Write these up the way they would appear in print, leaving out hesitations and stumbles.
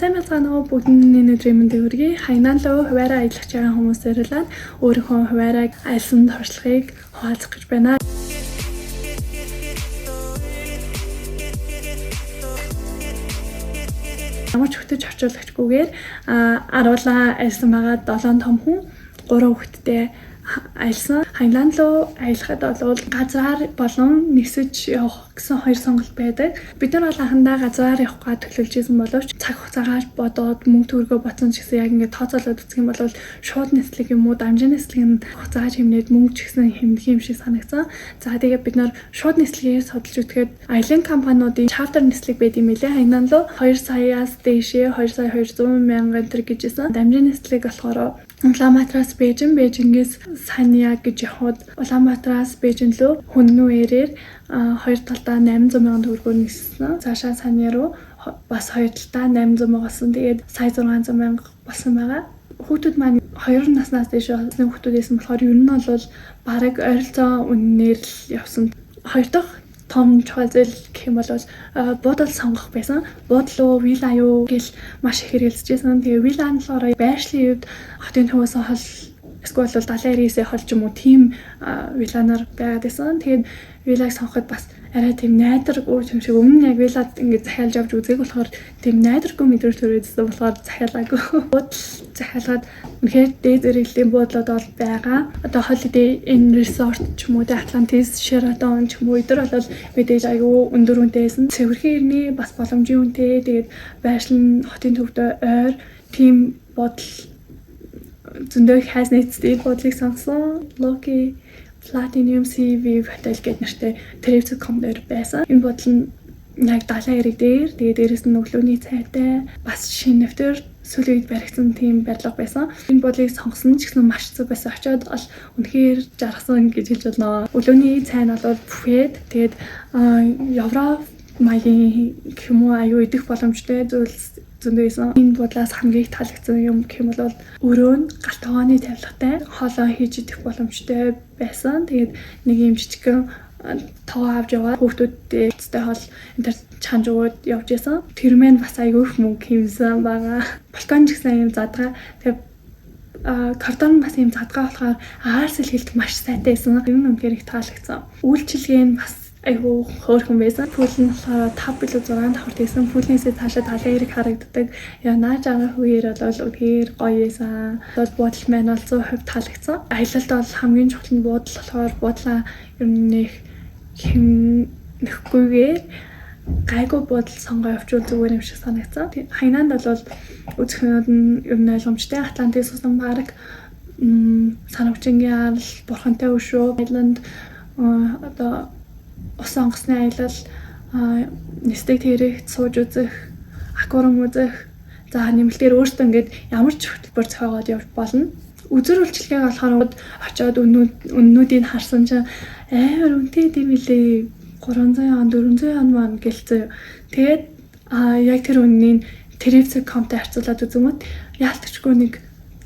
Сайн байцгаана уу, бүгдэнд өнөөдрийн мэндийг хүргэе. Хайнан руу хувиараа аялах байгаа хүмүүст зориулаад өөрийнхөө хувиараа аялсан туршлагыг хуваалцах гэж байна. Ямар ч хөтөж орчуулагчгүйгээр аруулаа аялсан байгаа 7 том хүн, 3 хүүхэдтэй аялсан. Хайнлан руу аялахад бол газраар болон нисэж явах гэсэн хоёр сонголт байдаг. Бид нар бол анхандаа газраар явах гэж төлөвлөж исэн боловч цаг хугацаагаар бодоод, мөнгө төгрөгөө бодсон ч гэсэн яг ингээд тооцоолоод үзэх юм бол шууд нислэг юм уу, дамжин нислэг нь хугацаа хэмнээд, мөнгө ч гэсэн хэмнэх юм шиг санагдсан. За, тэгээд бид нар шууд нислэгийг судалж үзэхэд аялын компаниудын чартер нислэг байд юм билээ. Хайнан руу 2 саяас дээшээ, 2 сая 200 мянган төгрөг гэжсэн. Дамжин нислэг болохоор Улаанбаатараас Бээжин, Бээжингээс Санья гэж явхад Улаанбаатараас Бээжин рүү Хүннү Air-ээр хоёр талдаа 800 мянган төгрөгөөр ниссэн. Цаашаа Санья руу бас хоёр талдаа 800 мянга болсон. Тэгээд сая 600 мянга болсон байгаа. Хүүхдүүд маань 2 наснаас дээш болсон хүүхдүүд байсан болохоор ер нь бол бараг ойролцоо үнээр л явсан. Хоёр дахь том чухал зүйл гэх юм бол буудал сонгох байсан. Буудал уу, вилла юу гэл маш их хэрэгэлцэжсэн. Тэгээ вилла нь болохоор байршлын хувьд хотын төвөөс хол, эсвэл бол далайн эргээсээ хол ч юм уу, тийм вилланаар байгаад байсан. Тэгээд виллаг сонгоход бас арай тийм найдваргүй юм шиг, өмнө нь яг виллад ингээд захиалж авч үзээг болохоор тийм найдваргүй мэдрэмж төрөөдсөн болохоор захиалаагүй. Буудал захиалгаад үнэхээр дээд зэрэглэлийн буудлууд бол байгаа. Одоо Holiday Inn Resort ч юм уу, Atlantis, Sheraton ч юм уу, эдгээр бол мэдээж айгүй өндөр үнэтэй байсан. Цэвэрхэн эрний бас боломжийн үнэтэй. Тэгээд байршил нь хотын төвдөө ойр, тийм буудал зөндөө их хайс нийцдэг буудлыг сонгосон. Loki Platinum Sea View Hotel гэдэг нэртэй Trip.com дээр байсан. Энэ буудал нь яг далайн эрэг дээр, тэгээ дээрэс нь өглөөний цайтай, бас шинэ нэвтэр сүүлийн үед баригдсан тийм барилга байсан. Энэ буудлыг сонгосон ч гэсэн маш зөв байсан. Очоод бол үнэхээр жаргасан гэж хэлж болно. Өглөөний цай нь бол буфет. Тэгээд Европ маягийн гэх юм уу, аюу идэх боломжтой зүйл зөндөө байсан. Энэ буудлаас хамгийн их таалагдсан юм гэх юм бол өрөө нь гал тогооны тавилгатай, хоолоо хийж идэх боломжтой байсан. Тэгээд нэг юм жижигхэн тогоо авч яваад хүүхдүүдтэй хоол энэ төр чанж өгөөд явж исэн. Тэр мэн бас айгүй их мөнгө хэмнэсэн байгаа. Балкон ч гэсэн юм задгаа. Тэгээд кордон бас юм задгаа болохоор агаар сэлгэлт маш сайтай байсан. Тэр нь үнэхээр их таалагдсан. Үйлчилгээ нь бас айгүй хөөрхөн байсан. Pool нь болохоор 5 билүү 6 давхарт байсан. Pool нээсээ цаашаа далайн эрэг харагддаг. Яа, нааж байгаа үеэр бол үнэхээр гоё байсан. Бол буудал маань бол 100% таалагдсан. Аялалд бол хамгийн чухал нь буудал болохоор буудлаа ер нь нэг хэмнэхгүйгээр гайгүй буудал сонгоо явуучвал зүгээр юм шиг санагдсан. Хайнанд бол үзэх юмуд нь ер нь ойлгомжтой. Атлантис усан парк, Санавчингийн арал, Бурхантай өшөө, Island, одоо усан онгоцны аялал, нислэг тэрэгт сууж үзэх, аквариум үзэх. За, нэмэлтээр өөртөө ингээд ямар ч хөтөлбөр зохиогоод явж болно. Үзэр үйлчилгээг болохоор очиод үннүүдийг харсан чинь амар үнэтэй юм билээ. 300 юан, 400 юан маань гэлцээ. Тэгээд яг тэр үннийг Trip.com-тай харьцуулаад үзэнгүүт яалтчгүй нэг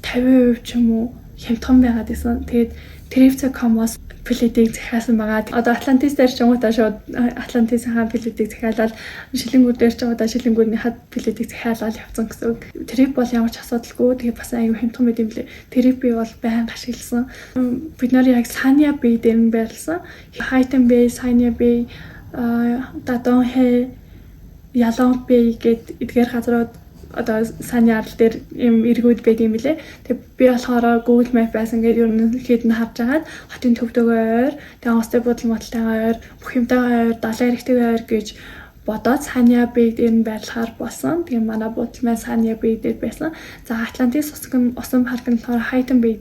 50% ч юм уу хямдхан байгаад исэн. Тэгээд Trip.com-оос билетийг захиалсан байгаа. Одоо Атлантис дээр ч юм уу та шууд Атлантисийн билетийг захиалаад, шилэнгүүд дээр ч юм уу та шилэнгүүдний билетийг захиалаад явцсан гэсэн үг. Trip бол ямар ч асуудалгүй. Тэгээ бас аюу хямдхан байт юм лээ. Trip би бол байнга ашигласан. Бид нар яг Sanya Bay дээр нь байрлсан. Haitang Bay, Sanya Bay, Dadonghe, Yalong Bay гэд эдгээр газрууд одоо Санья арал дээр юм эргүүд байд юм билээ. Тэгээ би болохоор Google Map байсан ингээд ер нь хэд нь харж агаад хотын төвдөөгөө ойр, тэгээ онгоцтой буудлын бодолтойгоо ойр, бүх юмтайгаа ойр, далайн эрэгтэйгээ ойр гэж бодоод Санья Bay дээр нь байрлахаар болсон. Тэгээ манай буудал маань Санья Bay дээр байсан. За, Атлантис усан парк нь болохоор Haitang Bay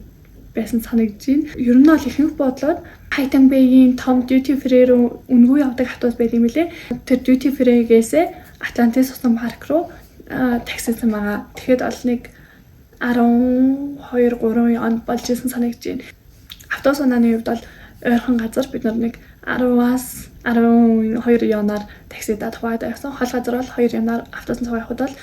байсан санагдаж байна. Ер нь бол ихэнх буудлууд Haitang Bay-ийн том duty free рүү үнэгүй явдаг автобус байт юм билээ. Тэр duty free-гээсээ Атлантис усан парк руу таксисан байгаа. Тэгэхэд бол нэг 12 3 онд болж исэн санагдаж байна. Автобус унааны хувьд бол ойрхон газар бид нар нэг 10-аас 12 юанаар таксидаа тухайд явсан. Хол газар бол 2 юанаар автобусын цугаа явахад бол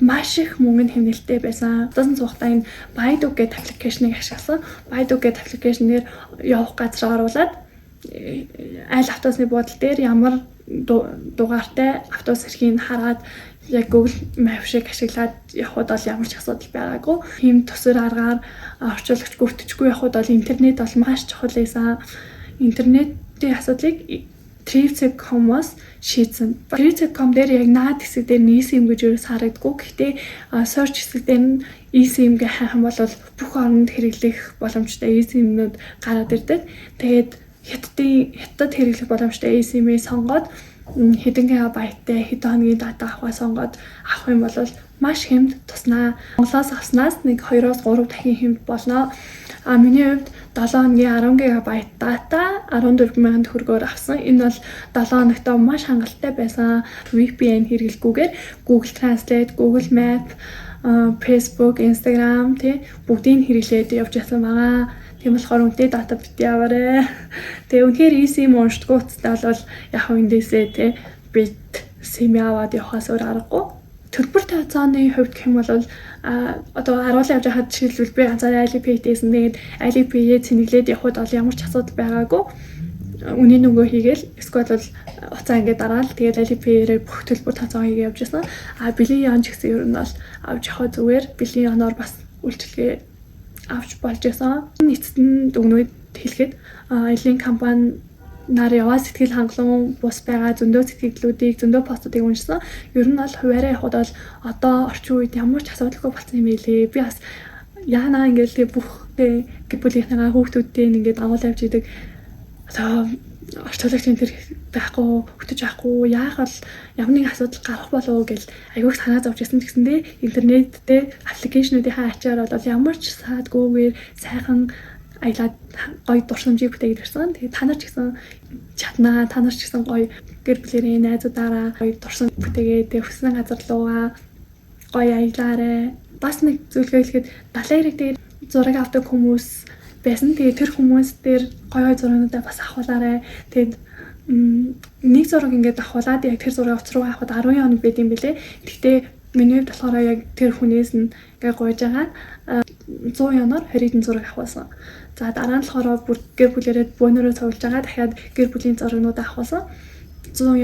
маш их мөнгөний хэмнэлттэй байсан. Автобусын суухдаа энэ Baidu гэдэг application ыг ашигласан. Baidu гэдэг application ээр явах газар оруулаад аль автобусны буудал дээр ямар дугаартай автобус ирэхийг хараад Яг Google Map шиг ашиглаад явхад бол ямар ч асуудал байгаагүй. Ийм төсөр аргаар орчуулагч гүртэжгүй явхад бол интернет бол маш чухал байсан. Интернетийн асуудлыг Trip.com-оос шийдсэн. Trip.com дээр яг наад хэсэг дээр нь eSIM гэж ерөөс харагддаггүй. Гэхдээ search хэсэг дээр нь eSIM гэж хайх юм бол бүх оронд хэрэглэх боломжтой eSIM-нүүд гараад ирдэг. Тэгээд хятад хэрэглэх боломжтой eSIM-ийг сонгоод, хэдэн гигабайттай, хэдэн хоногийн дата авахаа сонгоод авах юм бол маш хямд туснаа. Монголоос авснаас нэг 2-оос 3 дахин хямд болно. А миний хувьд 7 хоногийн 10 гигабайт дата 14,000 төгрөгөөр авсан. Энэ бол 7 хоногтоо маш хангалттай байсан. VPN хэрэглэхгүйгээр Google Translate, Google Map, Facebook, Instagram, тий, бүгдийг хэрэглээд явж байсан байгаа. Тийм болохоор үнэтэй дата битгий аваарай. Тэгээ үнэхээр eSIM уншдаггүй утастай бол яг хөө эндээсээ, тий, бит SIM аваад явахаас өөр аргагүй. Төлбөр тооцооны хувьд гэх юм бол одоо харуулсан явж байхад, жишээлбэл, би ганцаараа Alipay хийсэн. Тэгээд Alipay-ээ цэнэглээд явхад бол ямар ч асуудал байгаагүй. Үнийн нөгөө хийгээл, эсвэл бол уцаа ингээд дараал, тэгээд Alipay-ээр бүх төлбөр тооцоо хийгээ явж байсан. А бэлгийн он ч гэсэн ер нь бол авч явах зүгээр, бэлгийн оноор бас үйлчилгээ авч болж байсан. Эцэст нь дүгнээд хэлэхэд аяллын компани нар яваа сэтгэл хангалуун бус байгаа зөндөө сэтгэгдлүүдийг, зөндөө постуудыг уншсан. Ер нь бол хувиараа явхад бол одоо орчин үед ямар ч асуудалгүй болсон юм билээ. Би бас яанаа ингээл тэг бүх тэг гэр бүлийнхнийгаа, хүүхдүүдтэй ингээд агуулж явж идэг. Одоо орчуулагч энэ тэр байхгүй, хөтөж авахгүй, яах бол ямар нэгэн асуудал гарах болов уу гэл айгүйх санаа зовж исэн ч гэсэндээ интернеттэй application үүдийнхээ ачаар бол ямар ч саадгүйгээр сайхан аялаад гоё дурсамжийг бүтээгээд ирсэн. Тэгээд та нар ч гэсэн чаднаа, та нар ч гэсэн гоё гэр бүлэрээ, найзуудаараа гоё дурсамж бүтээгээд, тэгээд хүссэн газар руугаа гоё аялаарай. Бас нэг зүйлгээ хэлэхэд далайн эрэг дээр зураг авдаг хүмүүс байсан. Тэгээд тэр хүмүүс дээр гоё гоё зурагнуудаа бас авахулаарай. Тэгээд нэг зураг ингээд авахулаад яг тэр зургийг утас руу авахад 10 хоног байд юм бэлээ. Гэхдээ миний хувьд болохоор яг тэр хүнээс нь ингээд гуйж байгаа 100 юаноор 20 хэдэн зураг авахулсан. За, дараа нь болохоор бүр гэр бүлээрээ бөөнөрөө цуглаж байгаа, дахиад гэр бүлийн зурагнуудаа авахулсан. 100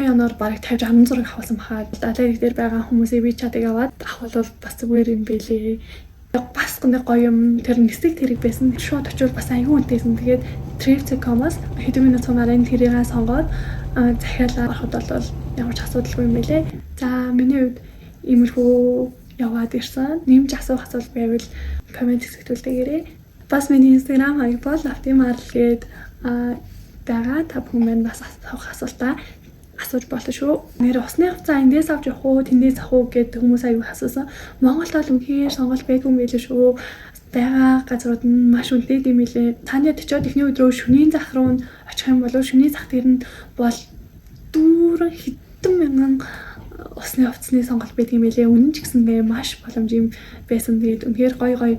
юаноор бараг 50 60 зураг авахулсан баха. Далайн эрэг дээр байгаа хүмүүсийн WeChat-ыг аваад авахвал бас зүгээр юм бэлээ. Бас нэг гоё юм, тэр нисдэг тэрэг байсан. Шууд очивол бас аягүй үнэтэйсэн. Тэгээд Trip.com-оос хэдэн минут сумаараа энэ тэрийг сонгоод захиалаа ороход бол ямар ч асуудалгүй юм байлээ. За, миний хувьд иймэрхүү яваад ирсэн. Нэмж асуух асуулт байвал comment хэсэгт үлдээгээрэй. Бас миний Instagram хаяг бол Optimal гээд байгаа. Та бүхэн маань бас асуух асуултаа асууж болно шүү. Нэр усны хувцас эндээс авч явах уу, тэндээс авах уу гэдэг хүмүүс аягүй асуусан. Монголд бол үнэхээр сонголт байдгүй юм билээ шүү. Байгаа газрууд нь маш үнэтэй юм билээ. Цааны очиод эхний өдрөө шөнийн зах руу нь очих юм бол шөнийн зах дээр нь бол дүүрэн хэдэн мянган усны хувцсны сонголт байдаг юм билээ. Үнэн ч гэсэндээ маш боломж юм байсан. Тэгээд үнэхээр гоё гоё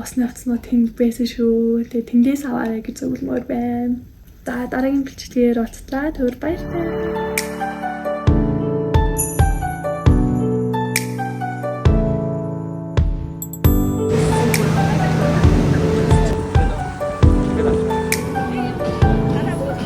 усны хувцснууд тэнд байсан шүү. Тэгээд тэндээс аваарай гэж зөвлөмөр байна. За, дараагийн бичлэгээр уулзлаа. Түр баяртай.